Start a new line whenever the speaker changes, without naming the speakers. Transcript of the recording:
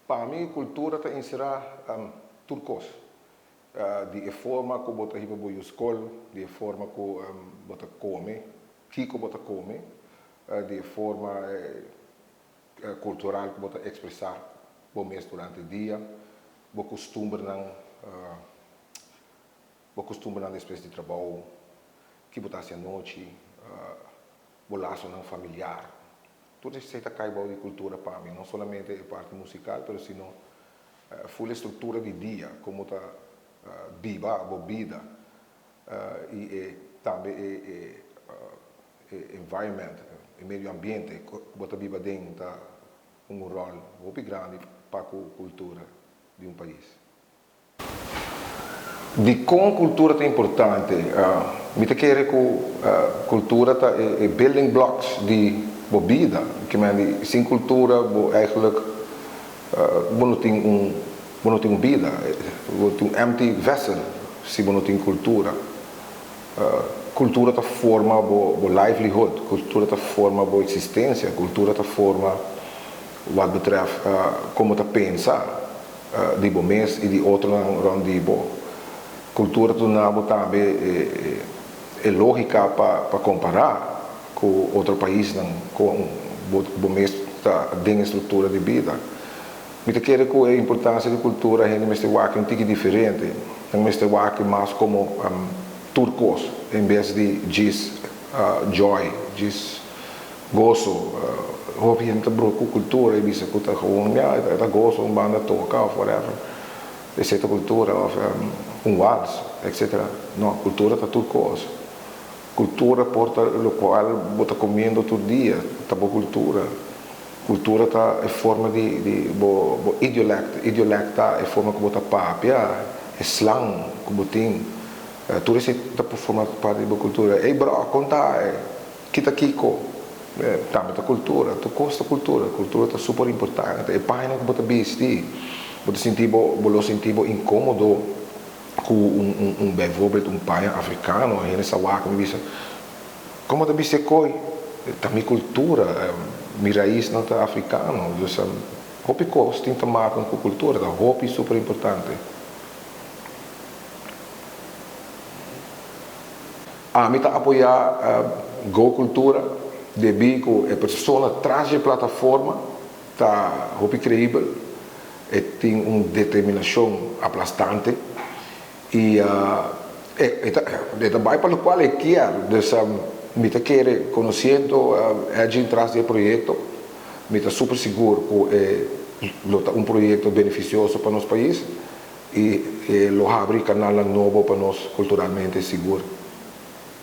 Pa mi kultura ta enserá tur kos. Di e forma ku bo ta hiba bo yu skol, di e forma ku bo ta kome, kiko bo ta kome, di e forma kultural ku bo ta ekspresá bo mes durante dia, bo kustumbernan, bo kustumbernan despues di trabou, ki bo ta hasi anochi, bo lasonan familiar. Tur esei ta kai bou di kultura pa mi, no solamente e parti musikal, pero sino ful e struktura di dia, komo ta biba bo bida i e tambe e e environment, e medio ambiente ku bo ta biba aden ta hunga un ròl hopi grandi pa ku kultura di un pais. Dikon kultura ta importante? Mi ta kere ku kultura ta e building blocks di bo bida. Kimendi sin kultura bo eigenlijk bo no tin un bo no tin un bida. Bo tin un empty vessel si bo no tin kultura. Kultura ta forma bo bo livelihood, kultura ta forma bo eksistensia, kultura ta forma wat betreft kon bo ta pensa. di bo mes i di otronan rònt di bo. Kultura ta duna bo tambe e lógika pa kompará ku otro paisnan kon bo mes ta den e struktura di bida. Mi ta kere ku e importansia di kultura hende mester wak un tiki diferente. Nan mester wak mas komo tur kos en bes di djis joy, djis Goso, hopi hende ta bruha ku kultura i bisa ku ta gewoon ya e ta goso un banda toka òf whatever, esei ta kultura òf un wals etcetera. No, kultura ta tur kos. Kultura por ta lokual bo ta komiendo tur dia, ta bo kultura. Kultura ta e forma di di bo bo idiolèkt, idiolèkt ta e forma ku bo ta papia, e slang ku bo tin, tur esei ta por forma parti di bo kultura. Ey bro, kon ta? Ki ta kiko? Tambe ta kultura. Tur kos ta kultura. Kultura ta super importante. E pañanan ku bo ta bisti, bo ta sinti bo, bo lo sinti bo inkomodo ku un un bijvoorbeeld un paña afrikano. Hende sa wak mi bisa, Kon bo ta bisti e koi? Ta mi kultura. Mi raisnan ta afrikano. Dus hopi kos tin ta maken ku kultura. Ta hopi super importante. Ami ta apoyá Go Cultura debí ku e persona tras dje plataforma ta hopi kreibel, e tin un determinashon aplastante i e ta bai pa lokual e kier. Dus mi ta kere konosiendo Edjean tras di e proyekto, mi ta super sigur ku e lo ta un proyekto benefisioso pa nos pais i e lo habri kanalnan nobo pa nos kulturalmente sigur.